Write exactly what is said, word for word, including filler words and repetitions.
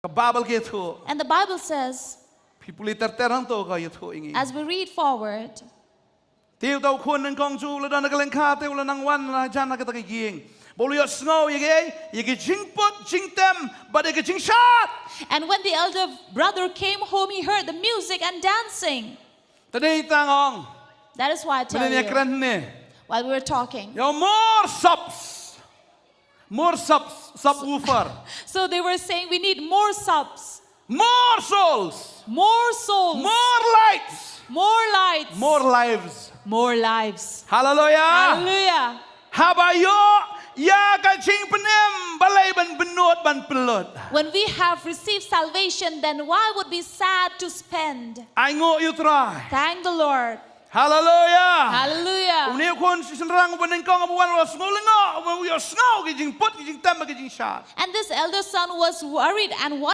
Ka Bible ka ïathuh. And the Bible says, Phi pule ter ter hangto ka ïathuh ïa ngi. As we read forward, Te uta u khun nyngkong jong u u la don ha ka lyngkha, te u la nang wan la jan ha kata ka ïing. Ba u la ïohsngew ïa ka, ïa ka jingput jingtem bad ïa ka jingshad. And when the elder brother came home, he heard the music and dancing. Te dei tang ong. That is why I tell Mynne ïa you, kren ne. While we were talking. Ïa more subs. More subs, subwoofer. So they were saying, "We need more subs, More souls. more souls, More lights. more lights, More lives. more lives." Hallelujah. Hallelujah. Haba ïoh ïa ka jingpynim, balei ban bynnud ban pynlut? When we have received salvation, then why would we sad to spend? Ai nguh ïa u Trai. Thank the Lord. Hallelujah. Hallelujah. Une u khun shynrang uba nyngkong uba wan u la sngew lyngngoh, uba ïohsngew ki jingput ki jingtem ki jingshad. And this elder son was worried and